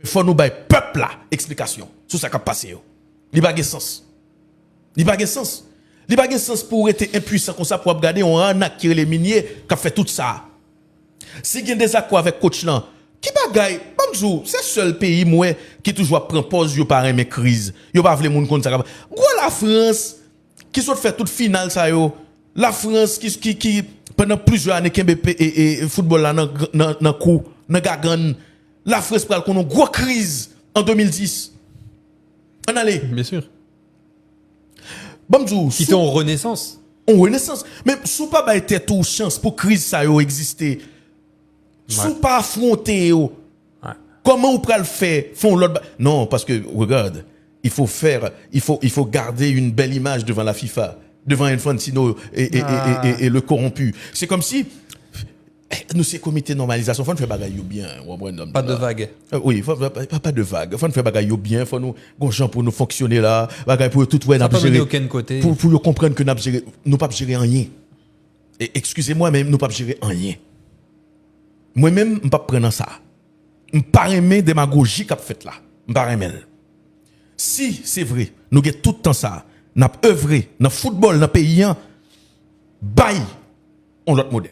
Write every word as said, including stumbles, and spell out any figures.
Men fò nou bay pèp la eksplikasyon sou sa k ap pase yo. Li pa gen sans. Li pa gen sans. Li pa gen sans pou w rete enpwisan konsa pou w ap gade yon anak ki rele Minye k ap fè tout sa. Si gen dezakò avèk coach lan, ki bagay, ban m di w, se sèl peyi m wè ki toujou ap pran pòz yo pa renmen kriz. Yo pa vle moun konn sa k ap. Gwo Lafrans ki sot fè tout final sa yo. Lafrans ki, ki, ki pandan plizyè ane kenbe pe- e, e, foutbòl la nan, nan, nan kou, nan gagann. Lafrans pral konn yon gwo kriz an de mil dis. Ann ale. Bien sûr. Ban m di w, Ki te yon renesans. Yon renesans. Men si w pa bay tèt ou chans pou kriz sa yo egziste, si w pa afwonte yo, Ouais. Kòman ou pral fè fè yon lòt ba- Non, paske, regarde, il faut faire, il faut, il faut garder une belle image devant la FIFA, devant Infantino et, et, et, et, et, et le corrompu. C'est comme si eh, nou se komite nòmalizasyon, fò n fè bagay yo byen, w konprann? Pas de vague. Euh, oui, fò, pa, pa, pa de vag. Fò n fè bagay yo byen, fò nou gon jan pou nou fonksyone la, bagay pou yo tout wè n Sa ap pa mennen jere. okenn kote. Pou, pou yo konprann ke n ap jere, nou p ap jere anyen. E, excusez-moi, men nou p ap jere anyen. Mwen menm, m p ap pran nan sa. M pa renmen demagoji k ap fèt la. M pa renmen l. Si se vre, nou gen tout tan sa, n ap evre nan foutbòl, nan peyi an, bay yon lòt modèl.